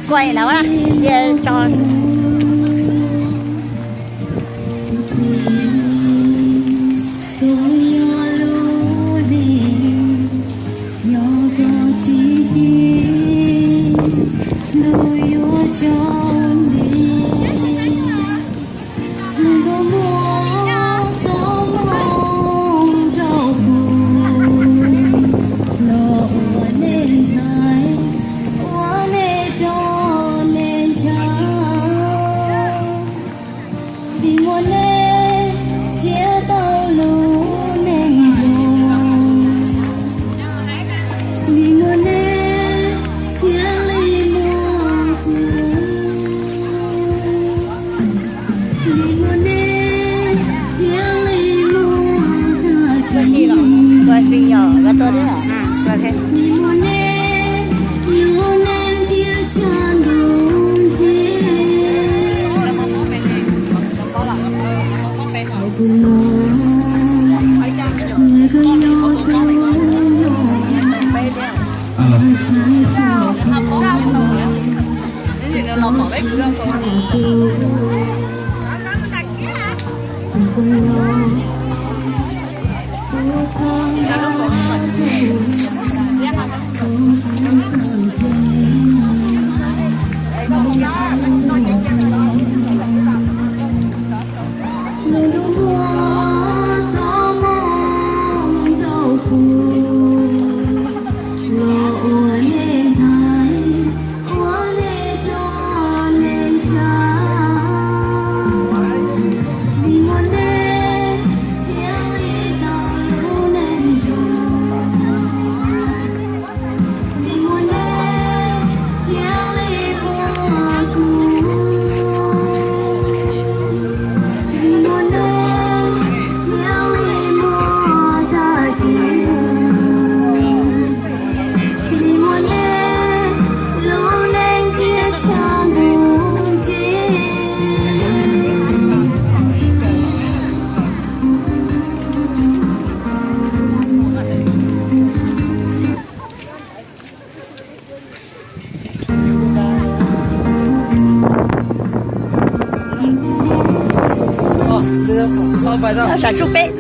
Quay lawm na, cia tso. Vim muaj neb thiaj tau lub neej zoo. Vim muaj neb thiaj li muaj kuv. Vim muaj neb thiaj li muaj tag kis. Vim muaj neb lub neej thiaj tshaj ntuj ntxiag. Sam tsuj peb.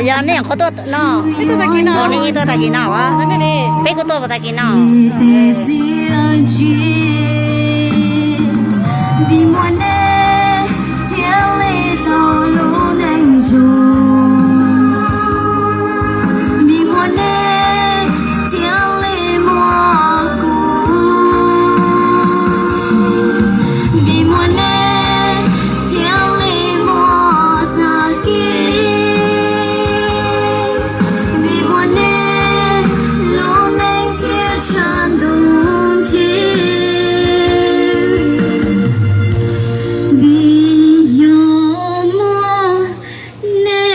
Yog nej qhuav tuaj no, nej tuaj tag kis no, peb kuj tuaj tag kis no. Vim muaj neb thiaj li tau lub neej zoo. Vim muaj neb thiaj li muaj kuv. Vim muaj neb thiaj li muaj tag kis. Vim muaj neb lub neej thiaj tshaj ntuj ntxiag. Vim yog muaj neb.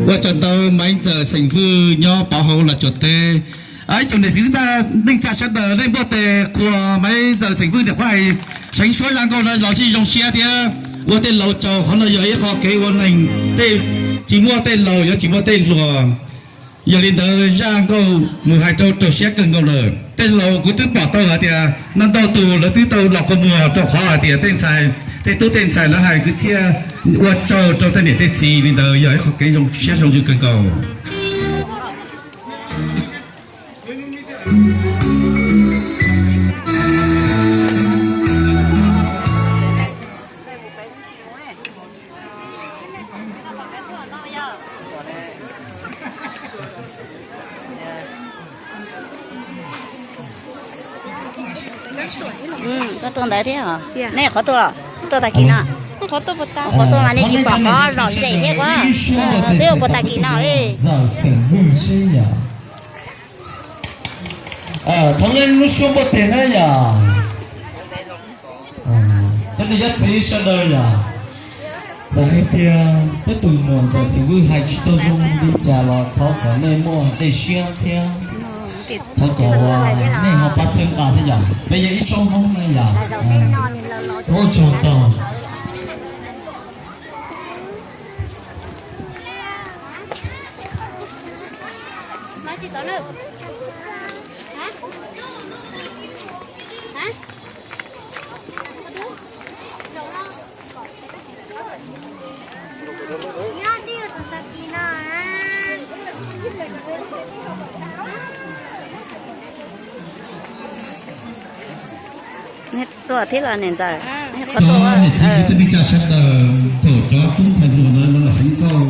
Ua tsaug ntau Maiv Ntxawm xeem Vwj nyob pov hauv Los Tsuas teb. Ib tsoom niam txiv kwv tij neej tsa sawv daws, nej npuaj tes qhuas Maiv Ntxawm xeem Vwj niam qhuav hais seev suab zaj nkauj no los sib zoo siab thiab ua tej laus tsaug. Qhov no yog ib qho kev ua neeg, tej tsis muaj tej laus yuav tsis muaj tej hluas. Yog li ntawd zaj nkauj mus hais rau rau siab kawg nkaus lawm. Tej laus kuv twb pom tau hais tias no ntau tus lawv twb tau los kua muag rau qhov hais tias tej ntxhais, tej tub tej ntxhais lawv hais kwv txhiaj ua tsaug rau tej niam tej txiv. Li ntawd yog ib qho kev zoo siab zoo ntsws kawg nkaus. Koj tuaj ntawd thiab os? Nej qhov tuaj los tuaj tag kis no. Qhov tuaj mas nej tsis pom qhov lom zem thiab ua, twb ua puas tag kis no li. Thov nej lub suab npuaj teg na yom. Cov niam cov txiv sawv daws yom, txawm hais tias peb tus muam ntxawm Xeem Vwj hais tsis tau zoo li cas los thov kom nej muaj dej siab thiab thov kom nej ho pab txhawb nqa thiab yom. Peb yog ib tsoom Hmoob na yom. Ua tsaug tau. Tuaj thiab los niam ntxawm. Cov niam txiv kwv tij neej tsa sawv daws, thaum cov tub ntxhais hluas no los sib nkauj,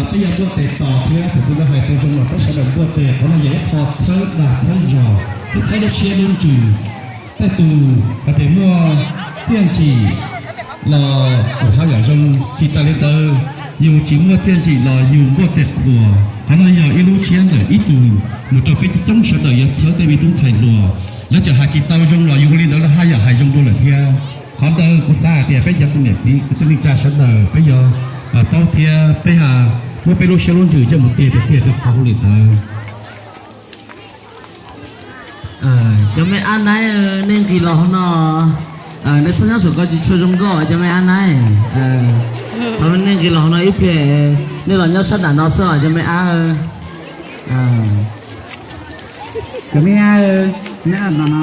peb yuav npuaj tes tos thiab thaum twg lawv hais tau zoo los peb sawv daws npuaj tes, qhov no yog ib qho txhawb dag txhawb zog thiab txhawb lub siab lub ntsws. Tej tus hais tias muaj txiaj ntsim los ua haj yam zoo, tsis tas li ntawd yus tsis muaj txiaj ntsim los yus npuaj tes qhuas. Qhov no yog ib lub siab ntawm ib tug mus rau peb coob coob sawv daws yuav txhawb tej me tub ntxhais hluas. Lawv tseem hais tsis tau zoo los yus ua li ntawd lawv haj yam hais zoo dua lawm thiab. Qhov ntawd kuv xav hais tias peb cov tus niam txiv kwv tij neej tsa sawv daws peb yuav paub thiab peb muab peb lub siab lub ntsws coj mus tiag tiag rau qhov ua li ntawd. Cov me ab naib, nej nqis los hauv no, nej txhob nyob saum ko tsis tshua zoo nkauj cov me ab naib. Thov nej nqis los hauv no ib pliag, nej los nyob sab nram no xwb os cov me ab. Cov me ab, neb los no,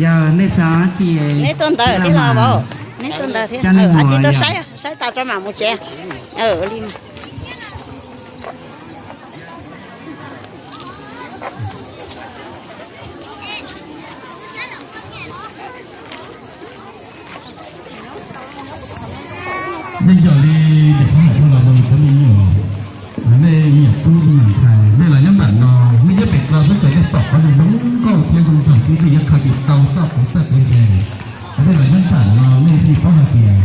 yog nej xav tsis, neb tuaj ntawd thiab los, neb tuaj ntawd thiab, tsis tuaj saib, saib tas tso mam mus tsev. Li nej yog li niam pog niam pog los mus cov me nyuam, nej me nyuam tub me nyuam ntxhais, nej los nyob nram no, nej nyob pem ko xwb ces nej pom qhov zoo zoo nkauj thiab zoo nraug xwb, nej yuav khaws tsis tau txoj kev txawj kev ntse. Nej los nyob nram no nej thiaj paub hais tias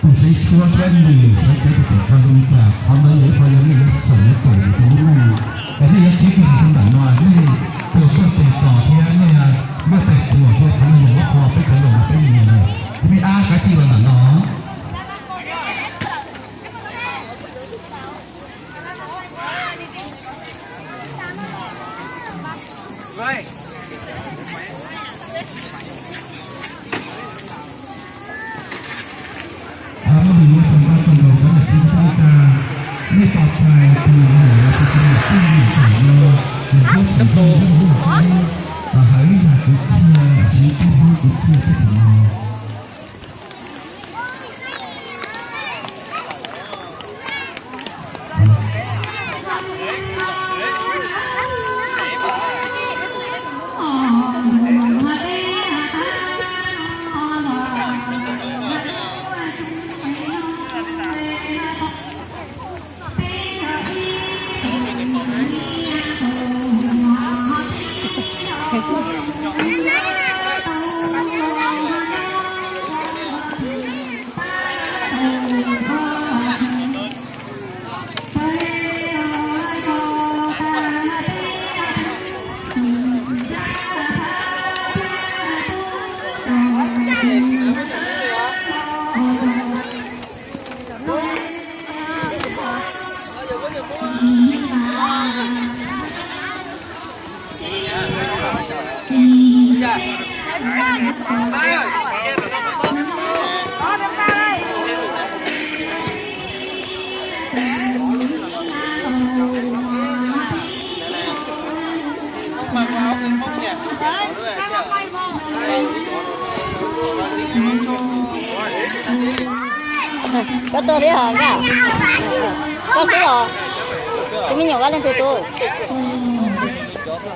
tus sawv tshuab thiab nws sawv cev tus pem qhov zoo li cas, qhov ntawd yog ib qho yog nej yuav xav yuav txais yus tus lub neej. Es nej yuav cev tus hais rau nram no, nej tus txoj kev tos thiab nej npaj tes tuas thiab qhov no yog ib qho peb cov laus peb nyiam lawm. Tus me ab kav tsij los nram no. Muaj nws muaj txog nrog txog nkaus cov niam txiv kwv tij neej tsa, nej tos txais tus muam los tus txiv niam txij nyoog tam no, nws nyob tsis nyob nyob nyob nyob, hais ib zag kwv txhiaj tsis tib hmab kwv txhiaj teb tim no. Koj tuaj thiab hos nkauj? Koj xwb los? Tus me nyuam koj leej twg tub?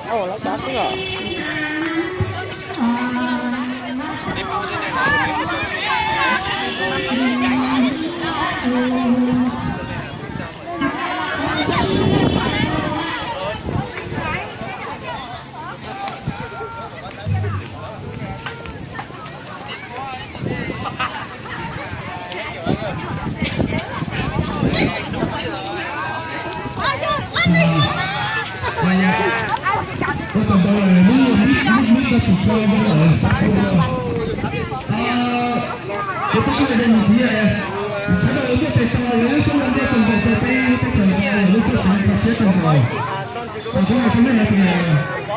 Lawv cov xwb os. Koj tsis tso zoo lawm, kuv twb hais rau nws tias sawv daws muaj tes taw, lub txoj ntsuam ntiaj teb tau nkaus rau peb, peb txawm nqa lub txoj siab nqa siab tau nkaus. Mas kuv hais rau nej hais tias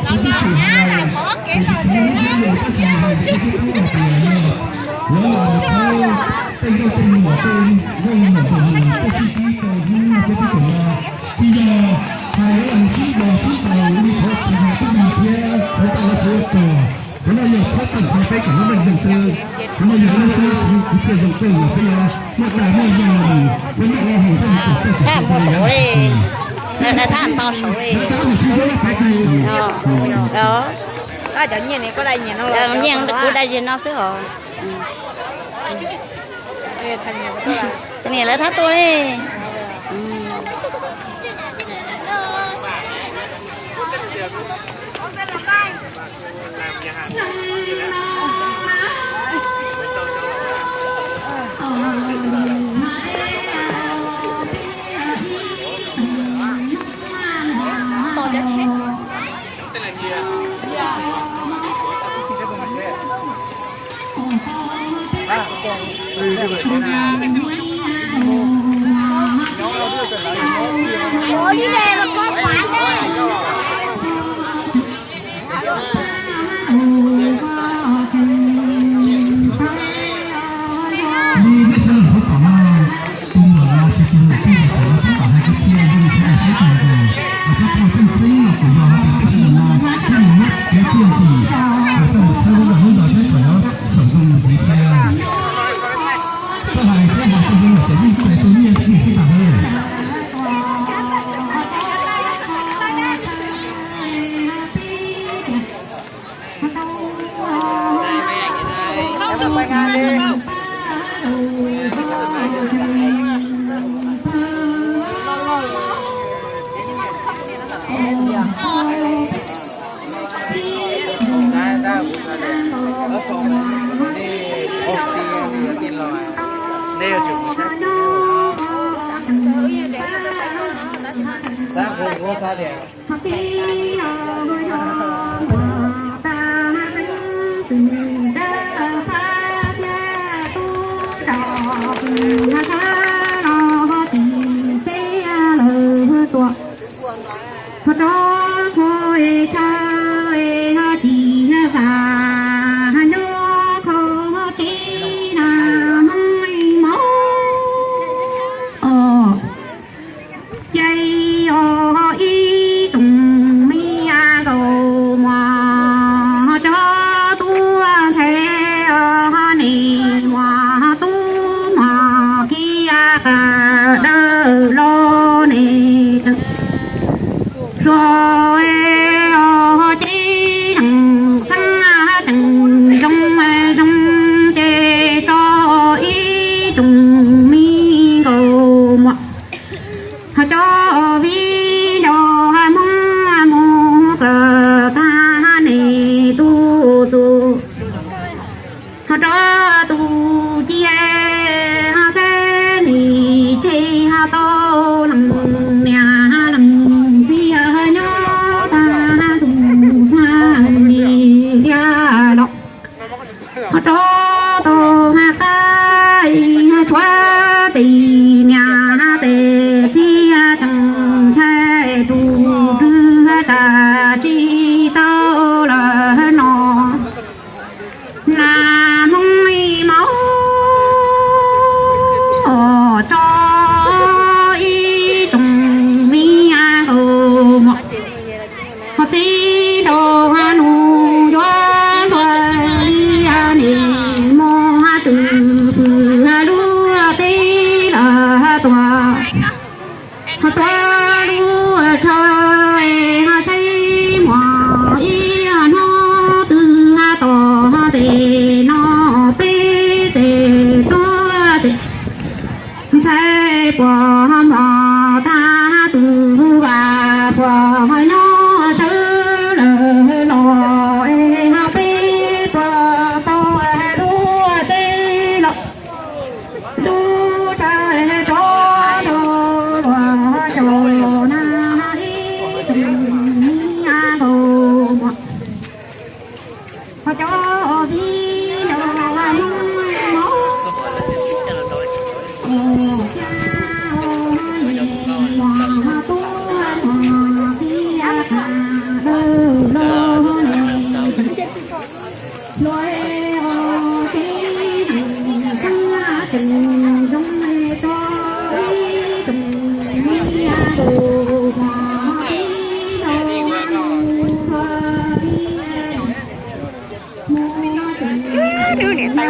kuv twb tsis hais, kuv tsis txhob lub siab lus, tab sis hais rau peb tub tub hais tias yog lawv los mus thawb tej nkauj tej muam, tej nkauj muam nraug nus tuaj sib tib rau hnub no thiab peb tseem los, tsis yog hais lawv los mus sib ntaus sib ntaus li qhov tsis hais tub lis thiab qhov taj lawv siv ua tuag. Qhov no yog txhob tawm qhov peb kom lub neej zoo xwb. Qhov no yog lub siab xwb, kuv txiaj zoo kawg los peb yuav muaj tas muaj yog mus ua noj ua haus thiab mus ua txuj ua tus. Nyiaj kuv dai zis no xwb os. Niam lawv thab tu li. Li nej sawv daws puas pom no, tus muam no tsis tus muam tij los txawm lawv puab pom hais kwv txhiaj zoo li saib saib tau nkaus, los puab tau tseem xeeb los kuj yog hais tias peb sawv daws no peb mus muab kev txiaj ntsig, los txawj mus txhawb lub zog lub zog saib kom yog saum zoo ntxiv thiab. Txawj hais thiab hais txawj zoo lawm ces yeej pais tau nyiaj nyiaj xwb tag lawm. Ho rov qhov es chaw es ho tim vam nyob qhov tsev na Hmoob mos. Ces ho ib tsoom me a nkaus mos cov tub ntxhais ho nim mos tub mos kiag dawm los nim tseem Suav os ces yeej xeeb teem zoo zoo ces tso ib tsoom me nkaus mos. Ho cov viv ncaus Hmoob mus kawm tag nim tus txuas ho rov tus cia ho saib nim tseg ho tau leej niam leej txiv nyob tag tus txaj nim tiag los ho rov tau qab tshuav tes niam tes txiv tseem ntshai tus rwg tas tsis tau lawm no. Nas Hmoob ib mos tso ib tsoom me a nkaus mos. Ho txiv nraug nus yuav luag li nim mos twm fwm lub teb lawm tuag. Ho tuaj lub chaw ho saib mos ib hnub twg ho tom tes no peb tes tuaj tes ntxhais puas mos tag tus vam puas nyob sawv lawm los es ho peb puas tau lub teb los lub tsav rov rau luag cov Pem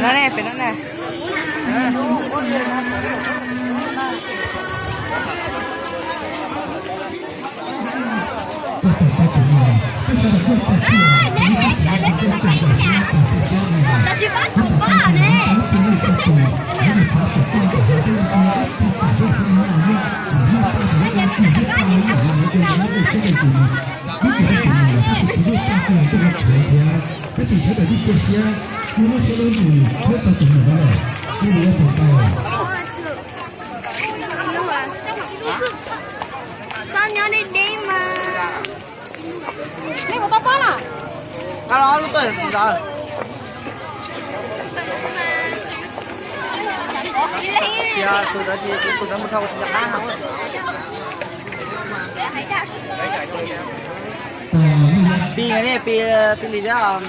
no ne, pem no ne. Txhob nyob deb deb mas. Nej puas tau pab na? Qab los ob lub tuaj ntawd. Tsis, tus ntawd tsis, tus ntawd mus dhau tsis nco qab. Pis ne, pis, pis li thiab.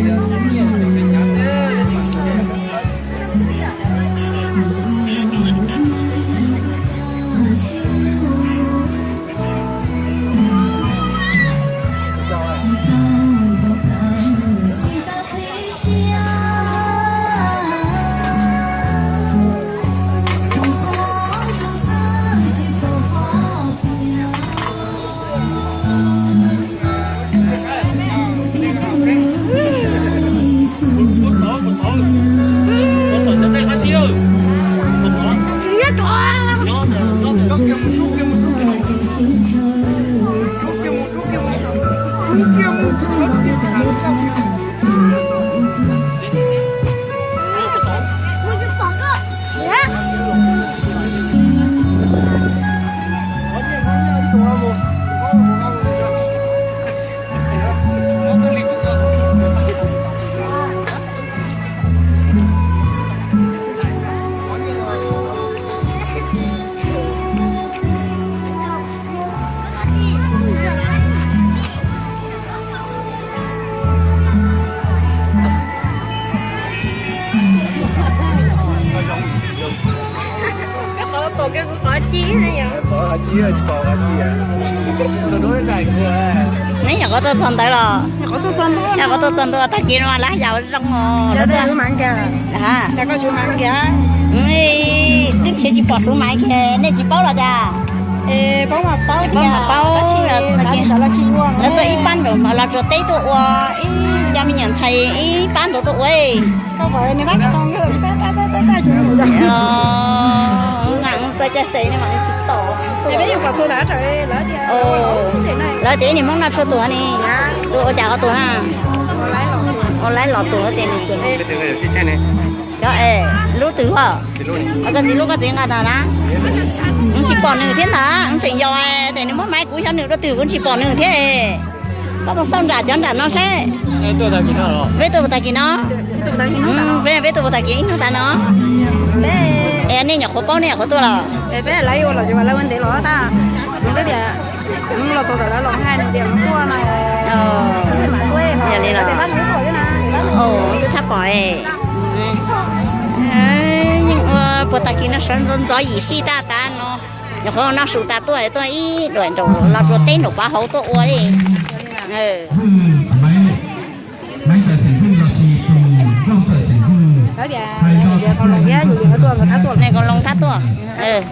Neb nyuam qhuav tuaj txog ntawd los? Nyuam qhuav tuaj txog ntawd, tag kis no lawv yam zoo os. Twb tsis pom Suav Maiv ces nej tsis paub los cas? Paub mas paub, lawv tuaj ib pab nraud los tsuas teb tuaj ua, ib cov me nyuam ntxhais ib pab nraud tuaj ua. Txoj cai xes ne mas tsis tom. Lawv tias ib niag Hmoob noj tshuaj tuag ne, ua cas ho tuag na? Ua laib los tuag tias nws tuag. Cov es lub twg ho? Koj txiv lub koj txiv nqa tag na. Wb tsis pom nws thiab ntag, wb tseem yos tias nws muab maiv kuv xyov nws dua twg kuv tsis pom nws thiab. Koj puas xauj nram cov nram no seb. Peb tuaj puas tag kis no? Peb tuaj puas tag kis ib hnub tas no? Es nej nyuam qhuav paub nej nyuam qhuav tuaj los? Yog li los, twb thab pom. Yeej ua puas tag kis no sawv ntxov ntxov yim sij tag tas no. Nyuam qhuav noj su tas tuaj tuaj ib duam nraum los rua teb nraum pov hauv tuaj ua li. Neeg Koos Loos thab tuaj,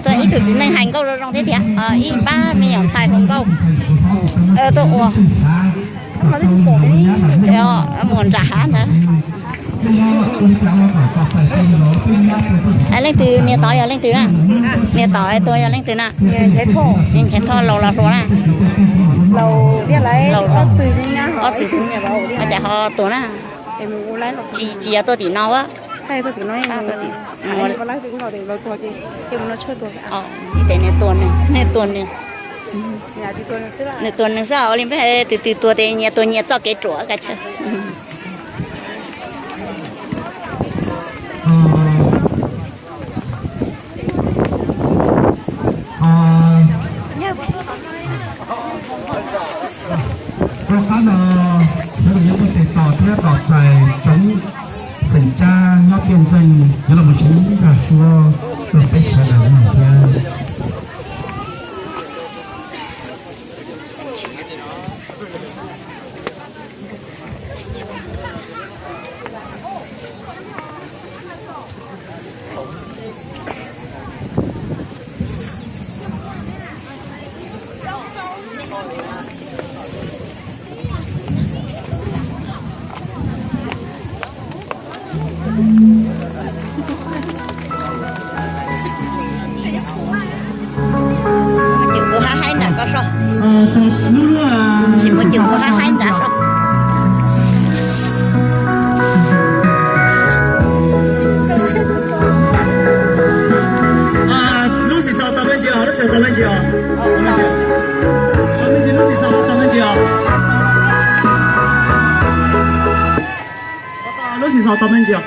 tuaj ib tug txiv neej hais nkauj zoo zoo thiab tiag, ib pab me nyuam ntxhais hu nkauj tuaj ua. Mus nram hav ntawd. Leej twg niam tod yog leej twg na? Niam tod tuag yog leej twg na? Nchaiv Thoj laus los hluas na? Ob txwm, ua cas ho tuag na? Tsis, tsis yog tuaj tim no a? Ib tes nws tuag nws, nws tuag nws, nws tuag nws xwb ua li, twg twg tuag tes nyias tuag nyias txoj kev ruam kav tsawg. Rau qab no, sawv daws yuav tuaj tes tos thiab tos txais tsoom xeem Tsab nyob Tiaj Ntxeej yuav los mus sib nkag suab rau peb sawv daws mloog thiab. Cwm tus hab haib nram ko so. Tsis muaj cwm tus hab haib nram so. Lub Xis Xaus tau me ntsis os, lub Xis Xaus tau me ntsis os. Tau me ntsis, lub Xis Xaus tau me ntsis os. Lub Xis Xaus tau me ntsis os.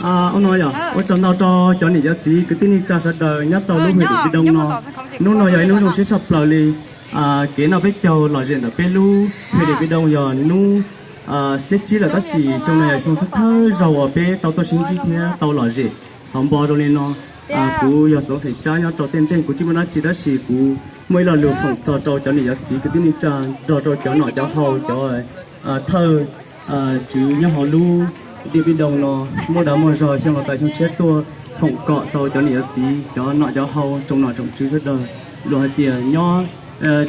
Ua no yog ua tsaug ntau rau cov niam cov txiv kwv tij neej tsa sawv daws nyob rau lub hwm Dim Pi Doo no. Hnub no yog ib hnub zoo siab tshaj plaws li. Kev noj peb caug lom zem ntawm peb lub hwm Dim Pi Doo yog hnub xiab tsib lawm, tab sis xyoo no yog xyoo thawj thawj zaug uas peb tau tuaj sib ntsib thiab tau lom zem xov npo zoo li no. Kuv yog Txoov Xeem Tsab nyob rau Tiaj Ntseg, kuv tsis muaj dab tsi tab sis kuv muaj ib lo lus foom txog rau cov niam cov txiv kwv tij neej tsa, nrog rau cov nom cov haus, cov thawj tswv nyob hauv lub ntiaj teb no muaj dag muaj zog, xyoo no tas xyoo tshiab tuaj foom kom tau cov niam cov txiv, cov nom cov haus, tsoom nom tsoom tswv sawv daws, luag hais tias nyob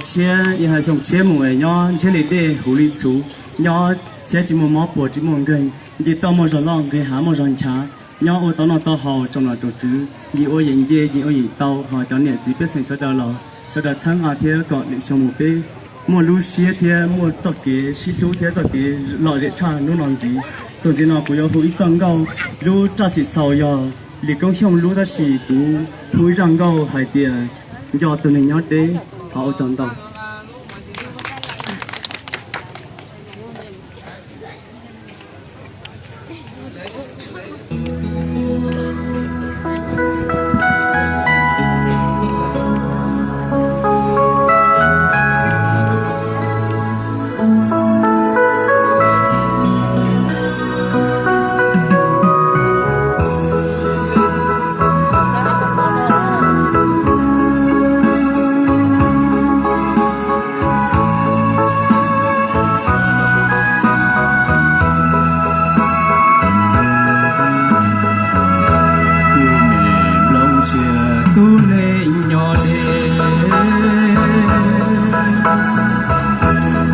tshiab, hais xyoo tshiab mus nyob ntshiab li dej, huv li txhuv, nyob txhiab tsis muaj mob, puas tsis muaj nkeeg, nce toj muaj zog loj, nqis hav muaj zog nchav, nyob ua tau noj tau haus, tsoom nom tsoom tswv yim ua yim nce, yim ua yim tau, ho cov niam txiv pej xeem sawv daws los sawv daws txhawb nqa thiab kom lwm xyoo mus peb muaj lub siab thiab muaj txoj kev sib hlub thiab txoj kev lom zem tshaj hnub no ntxiv. Txuas ntxiv no kuv yuav hu ib txoj nkauj, lub raj xim xaus yog Lis Koob Xyooj lub, tab sis kuv hu ib zaj nkauj hais tias nco tus neeg nyob deb. Thov ua tsaug ntau. Kuv me nplooj siab tub neeg nyob deb,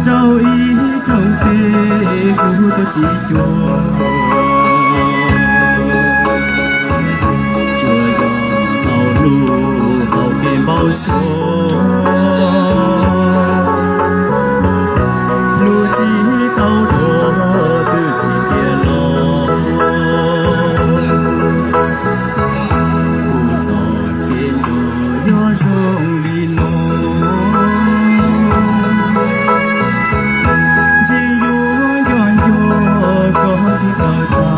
rau ib rooj teb kuv tuaj tsis cuag, tsuas yog tau hlub tau kev npau suav, hlub tsis tau dua twb tsis tiav los. Kuv txoj kev nco yog zoo li no, ntshe yuav nco nco koj tsis tawm tag.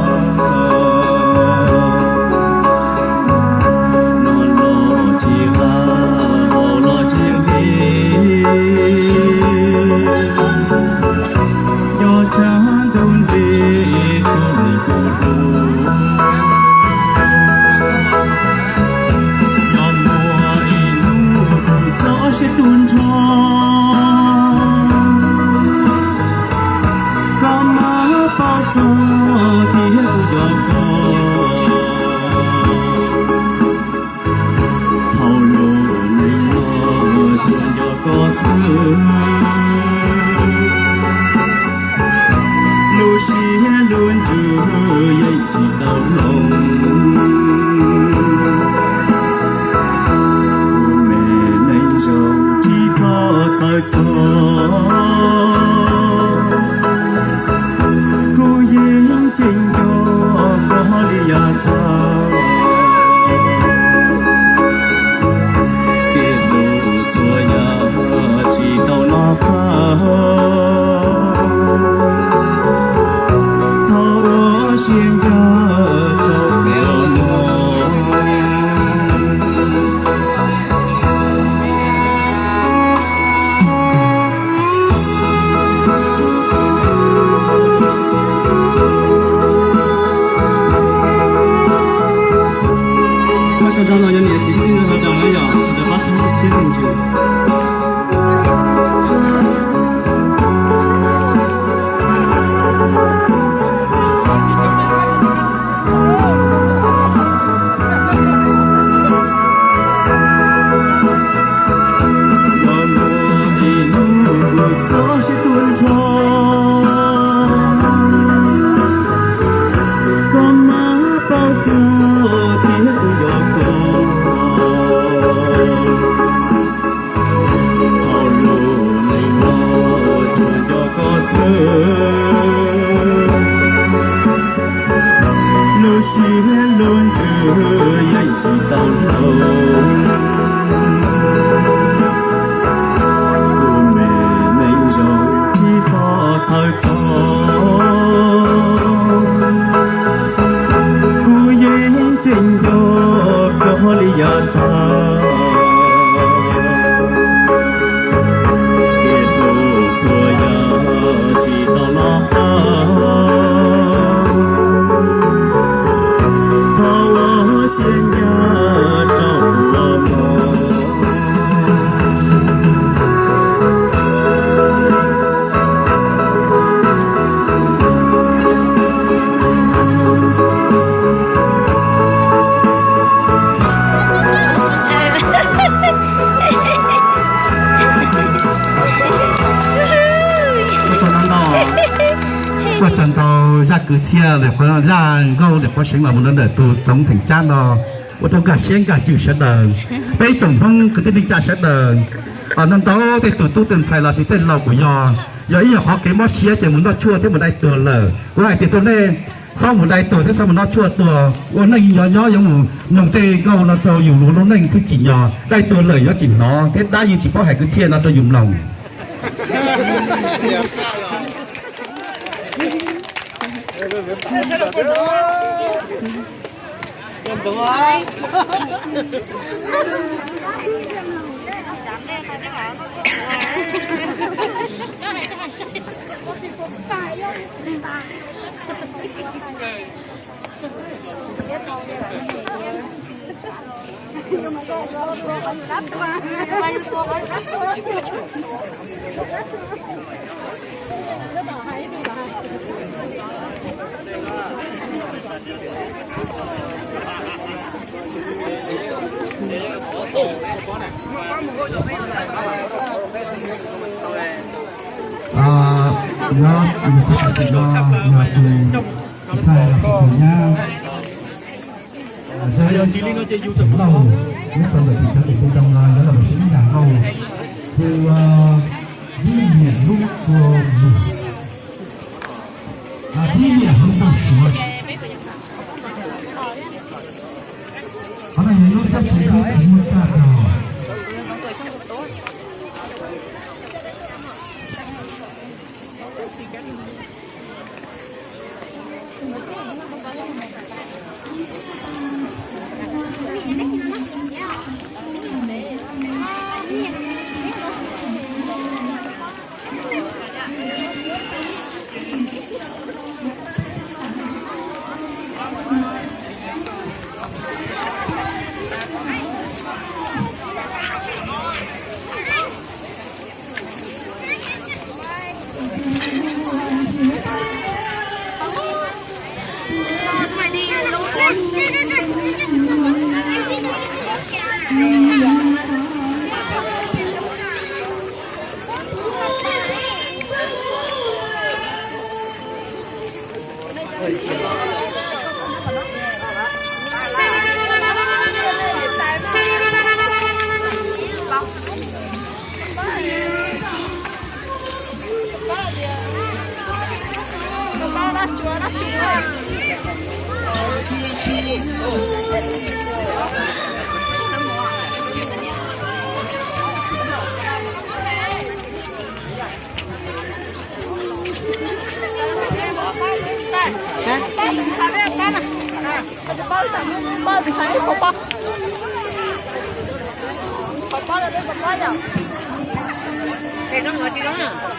No los tsis qab, los tsis nqis, nco tshaj ntuj nti tus neeg kuv hlub. Yog muaj ib hnub kuv txoj sia tu nrho, koj mam paub txog tias kuv yog koj. Thaum lub neej no tsuas nco koj xwb, lub siab lub ntsws yeej tsis tau hloov. Kuv me neej zoo tsis txhob txhawj txog, kuv yeej tseem nco koj li yav tag. Kev hlub txhua yam tsis tau noj qab, thov ua siab ncaj rau qhov no. Koj tso rau no yog niam txiv kwv tij sawv daws na yom, sawv daws pab txhawb siab mus ntsws. Yog muaj ib hnub kuv txoj sia tu nrho, koj mam paub txog tias kuv yog koj. Thaum lub neej no tsuas nco koj xwb, lub siab lub ntsws yeej tsis tau hloov. Kuv me neej zoo tsis txhob txhawj txog, kuv yeej tseem nco koj li yav tag. Kev hlub txhua yam tsis tau noj qab, Ua tsaug ntau zaj kwv txhiaj, zaj nkauj ntawm Pov Seev los mus rau ntawm tus txoov xeem Tsab no, ua rau nkag siab nkag cim sawv daws. Peb ib tsoom Hmoob kwv tij neej tsa sawv daws, ntau ntau tej tus tub tej ntxhais los sis tej laus kuj yog, yog ib yam qhov kev mob siab ces mus noj tshuaj thiab mus dai tuag lawm. Kuv hais tias rau nej, txhob mus dai tuag thiab txhob mus noj tshuaj tuag, ua neej yuav nyob yuav mus mloog tej nkauj no rau yus lub neej thiaj tsim nyog, dai tuag lawm yuav tsis hnov thiab dab yeej tsis paub hais kwv txhiaj no rau yus mloog. Nyob tus ntxhais los tus ntxhais nyab, yog yus tus lauj, nyob rau ntawm tus cov tus ntoo no yog los mus sib ib yam lauj, hu ua Vib Niam Lub Tua Mus, Vib Niam Hauv Npoo Suav. Qhov no yog lub tshab tsev ib tug muaj tag nrho.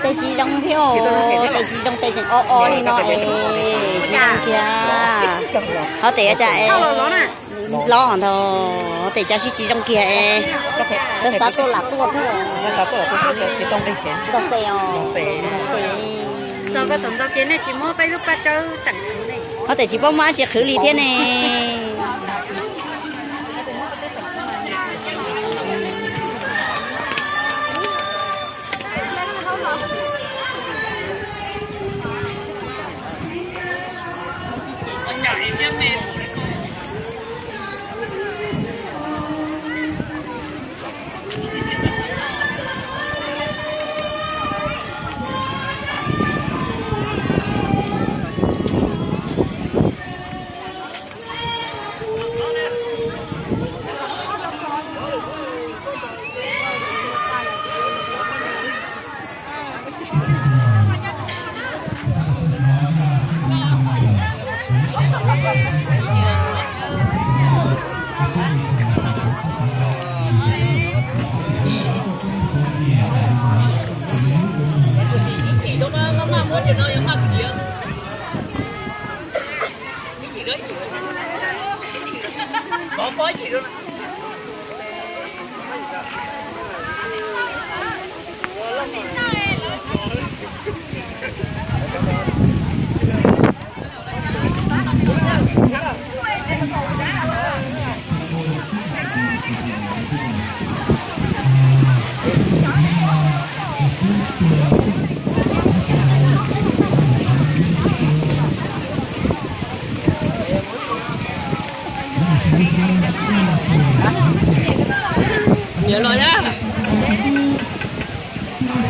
Tes tsis zoo thiab, tes tsis zoo, tes tseem o o li no es tsis zoo kiag. Qhov tes cas es lob ntag, tes cas sib tsis zoo kiag es xav xav tuaj lam tuaj thiab. Ntau tes os. Qhov tes tsis paub muaj dab tsi qhwv li thiab ne.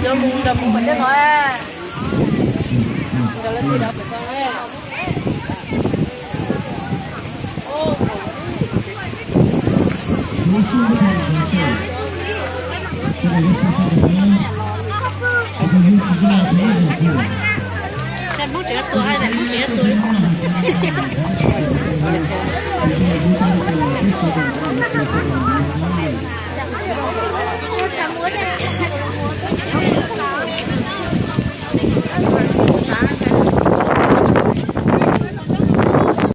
Cov mus nrog mus pem tej no, nrog lawv ti dov pem no. Saib Hmoob tseem tua, Hmoob tseem tua.